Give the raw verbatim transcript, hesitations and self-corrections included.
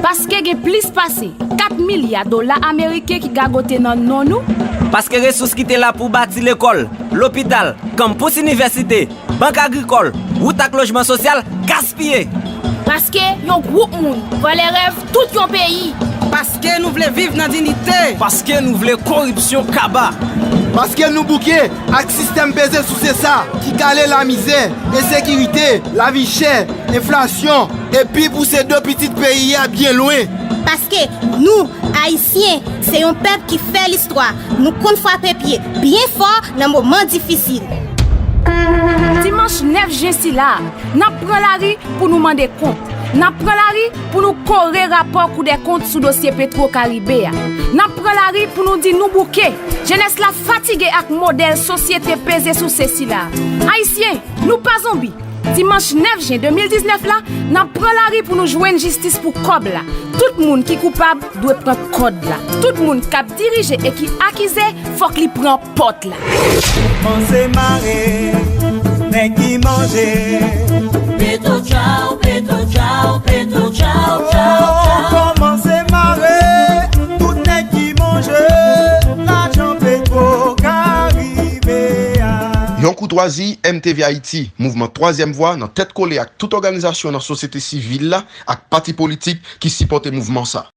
Paske gen plis pase kat milya dola ameriken ki gagote nan non nou. Paske resous ki te la pou bati lekòl, lopital, kanpous inivèsite, bank agrikòl, wout ak lojman sosyal gaspiye. Paske yon gwoup moun vòlè rèv tout yon peyi. Paske nou vle viv nan diyite. Paske nou vle koripsyon kaba. Paske nou bouke ak sistèm peze souse sa ki kale lamizè, ensekirite, lavi chè, enflasyon, epi pouse do pitit peyi a byen lwen. Paske nou, Ayisyen, se yon pèp ki fè listwa. Nou konn frape pye byen fò nan moman difisil. Dimanch nèf jen sila a, n ap pran lari pou nou mande kont. N ap pran lari pou nou kore rapò Koudèkont sou dosye Petwo Karibe a. N ap pran lari pou nou di nou bouke. Jenès la fatige ak modèl sosyete peze souse sila. Ayisyen, nou pa zonbi. Dimanch nèf jen de mil diznèf la, n ap pran lari pou nou jwenn jistis pou kòb la. Tout moun ki koupab dwe pran kòd la. Tout moun k ap dirije e ki akize, fòk li pran pòt la. Kòmanse mare nèg ki manje. Petwo tchaw, Petwo tchaw, Petwo tchaw, tchaw, tchaw. Kòmanse mare tout nèg ki manje lajan Petwo Karibe a. Yon koutwazi M T V Ayiti, mouvman Twazyèm Vwa nan tèt kole ak tout òganizasyon nan sosyete sivil la ak pati politik ki sipòte mouvman sa.